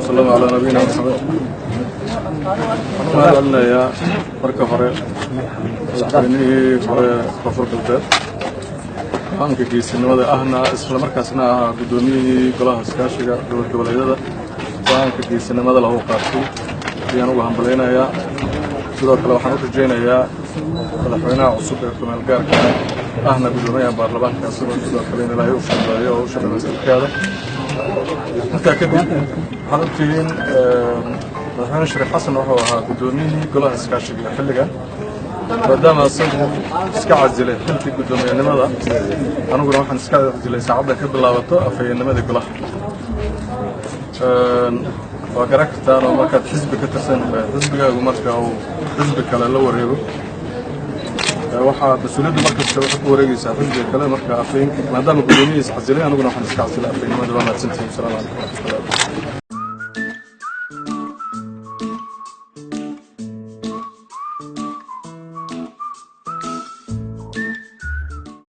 وسلم على نبينا محمد. Waxaan u mahadcelinayaa marka hore madaxweynihii hore Koonfur Galbeed, go'aanka geesinimada ahna, isla markaasna ahaa guddoomiyihii golaha iskaashiga dowlad goboleedyada, go'aanka geesinimada lahu qaatay ayaan ugu hambalaynayaa. Sidoo kale waxaan u rajaynayaa madaxweynaha cusub ee kumeel gaarka ahna guddoomiyaha baarlamaanka, isagoo sidoo kale in Ilaahay u fududeeyo oo u shaqo. Intaa kadib, waxaad ogtihiin madaxweyne Shariif Xasan wuxuu ahaa guddoomiyihii golaha iskaashiga ee xilligan. Maadaama isagu iska casilay xilkii guddoomiyenimada, aniguna waxaan iska casilay saacaddan ka bilaabato afhayeennimadii golaha. Waa garan kartaan oo markaad xisbi ka tirsan, xisbigaagu marka uu xisbi kale la wareego, waxaa mas-uuliyaddu markasta waxay ku wareegaysaa xisbiga kale. Marka afhayeenka, maadaama guddoomiyihiis casilay, aniguna waxaan iska casilay afhayeennimada. Waa mahadsantihiin. Asalaamu calaykum waraxmatullahi.